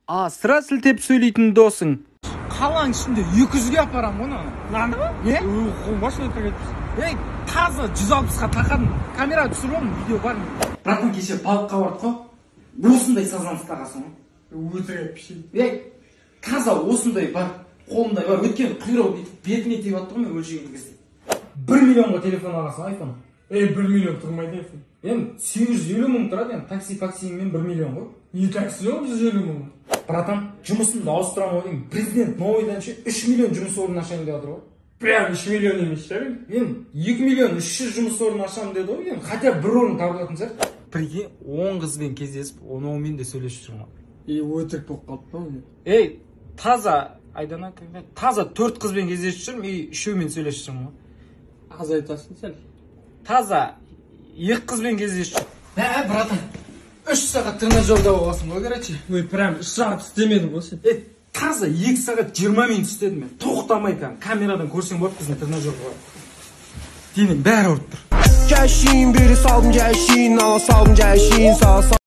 Асыра сілтеп сөйлейтін досың. Қаланың ішінде 200-ге апарамын ғой мынаны. Нанды ма? Не? Қомбашы, өтірік айтыпсың. Ей, таза 160-қа тақадым. Камера түсіріп алдым, видео бар менде. Братан, кеше балыққа бардық қой. Осындай сазан ұстағансың ғой. Өтірік айтпайсың. Ей, таза осындай бар. Қолымда бар. Өйткені құйрығы бүйтіп бетіме тиіп жатты ғой мен өлшеген кезде. 1 миллионға телефон алғансың, айфон. Ей, 1 миллион тұрмайды айфон. Енді 850 мың тұрады, енді такси паксимен 1 миллион ғой. Не такси ол 150 мың? Братан, жұмысымды ауыстырамын ғой деймін. Президент новыйдан ше 3 миллион жұмыс орнын ашайын деп жатыр ғой. Прям 3 миллион емес шығар енді. Енді 2 миллион 300 жұмыс орнын ашамын деді ғой, енді хотя бы бір орын табылатын шығар. Прикинь, 10 қызбен кездесіп, онымен де сөйлесіп жүрмін ғой. Ей, өтірік болып қалды да ол. Ей, таза Айдана, таза 4 қызбен кездесіп жүрмін, и үшеуімен сөйлесіп жүрмін ғой. Азайтасың сәл. Таза 2 қызбен кездесіп жүрмін. Ә, братан, 3 сағат тренажерда болғансың ғой, короче. Ой, прям 3 сағат істемедің ғой сен. Ей, таза 2 сағат 20 минут істедім мен. Тоқтамай кәдімгі. Камерадан көрсең болады біздің тренажерді. Денем бәрі ауырып тұр. Жай шейін бере салдым, жай шейін ала салдым, жай шейін сала.